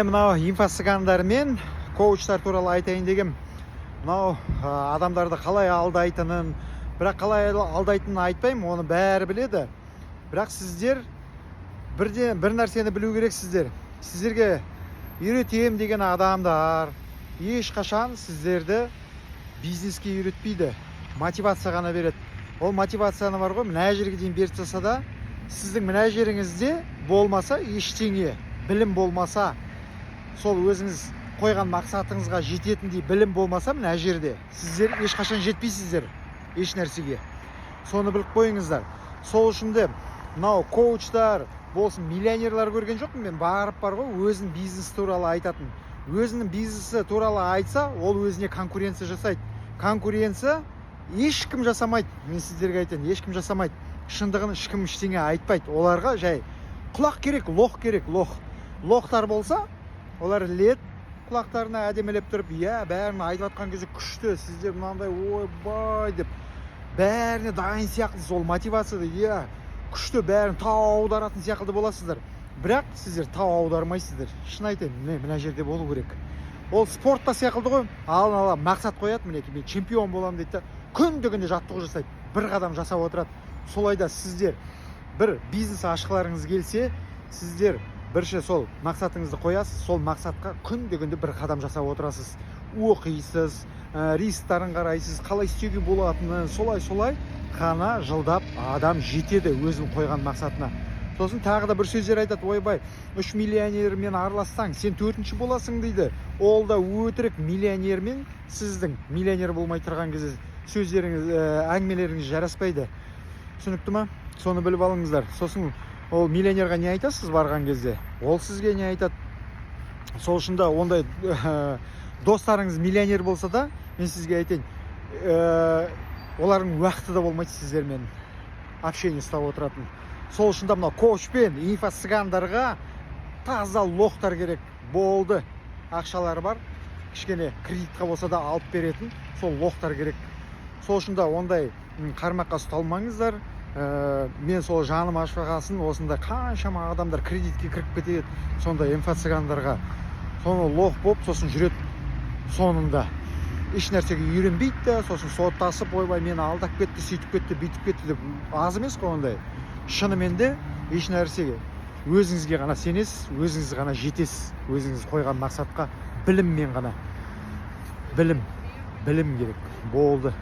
Мынау инфо-цыгандар мен коучтар туралы айтайын дегем. Мынау адамдарды қалай алдайтынын, бірақ қалай алдайтынын айтпаймын, оны бәрі біледі. Бірақ сіздер бірде бір нәрсені білу керексіздер: сіздерге үйретем деген адамдар ешқашан сіздерді бизнеске үйретпейді, мотивация ғана береді. Ол мотивацияны бар ғой, мына жерге дейін беріп тастаса да, сіздің мына жеріңізде болмаса, ештеңе білім болмаса, сол өзіңіз қойған мақсатыңызға жететіндей білім болмаса, мына жерде сіздер ешқашан жетпейсіздер еш нәрсеге. Соны біліп қойыңыздар. Сол үшін де мынау коучтар болсын, миллионерлар көрген жоқпын мен барып бар ғой, өзінің бизнесі туралы айтатын. Өзінің бизнесі туралы айтса, ол өзіне конкуренция жасайды. Конкуренция ешкім жасамайды, мен сіздерге айтайын, ешкім жасамайды. Шындығын ешкім ештеңе айтпайды. Оларға жай құлақ керек, лох керек. Лох, лохтар болса, олар іледі құлақтарына әдемілеп тұрып, иә, бәрін айтып жатқан кезде күшті, сіздер мынандай, ойбай деп, бәріне дайын сияқтысыз. Ол мотивация, иә, күшті, бәрін тау аударатын сияқты боласыздар. Бірақ сіздер тау аудармайсыздар, шын айтайын. Міне, мына жерде болу керек. Ол спортта секілді ғой: алдын ала мақсат қояды, мінекей, мен чемпион боламын дейді да, күнде күнде жаттығу жасайды, бір қадам жасап отырады. Солай да сіздер бір бизнес ашқыларыңыз келсе, сіздер бірінші сол мақсатыңызды қоясыз, сол мақсатқа күнде күнде бір қадам жасап отырасыз, оқисыз, рисктарын қарайсыз, қалай істеуге болатынын. Солай, солай ғана жылдап адам жетеді өзінің қойған мақсатына. Сосын тағы да бір сөздер айтады: ойбай, үш миллионермен аралассаң, сен төртінші боласың дейді. Ол да өтірік. Миллионермен сіздің миллионер болмай тұрған кезде сөздеріңіз, әңгімелеріңіз жараспайды. Түсінікті ма? Соны біліп алыңыздар. Сосын ол миллионерға не айтасыз барған кезде, ол сізге не айтады? Сол үшін да ондай достарыңыз миллионер болса да, мен сізге айтайын, олардың уақыты да болмайды сіздермен общение ұстап отыратын. Сол үшін де мынау коучпен инфо-цыгандарға таза лохтар керек болды. Ақшалары бар, кішкене кредитқа болса да алып беретін сол лохтар керек. Сол үшін де ондай қармаққа ұсталмаңыздар. Мен сол жаным ашығасын, осындай қаншама адамдар кредитке кіріп кетеді сондай инфо-цыгандарға. Соны лох болып сосын жүреді, соңында еш нәрсеге үйренбейді да, сосын соттасып, ойбай, мені алдап кетті, сөйтіп кетті, бүйтіп кетті деп. Аз емес қой ондай. Шынымен де еш нәрсеге өзіңізге ғана сенесіз, өзіңіз ғана жетесіз өзіңіз қойған мақсатқа біліммен ғана. Білім, білім керек болды.